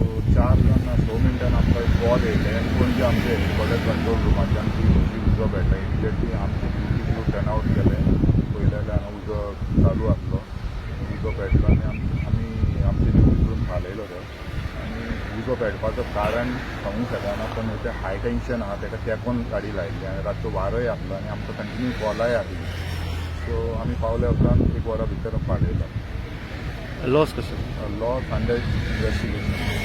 4 जावन 6 मिनटान आमकां एक कॉल येयले पणजे आमचे हेडक्वॉर्टर कंट्रोल रुमाच्यान की हरशी उजो पेटला. इमिजिएटली आमचे ड्युटी क्रू टर्न आवट केले. पळयले जाल्यार हांगा उजो चालू आसलो. उजो पेटलो आनी आमी आमचे ड्युटी क्रून पालयलो तो आनी उजो पेटपाचो कारण सांगूंक शकना, पण तें हाय टेन्शन आहा, ताका तेंकोन गाडी लायिल्ली आनी रातचो वारोय आसलो आनी आमकां कंटिन्यू कॉलाय आसली. सो आमी पावल्या उपरांत एक वरा भितर पालयलो. लॉस कसो? Loss under investigation.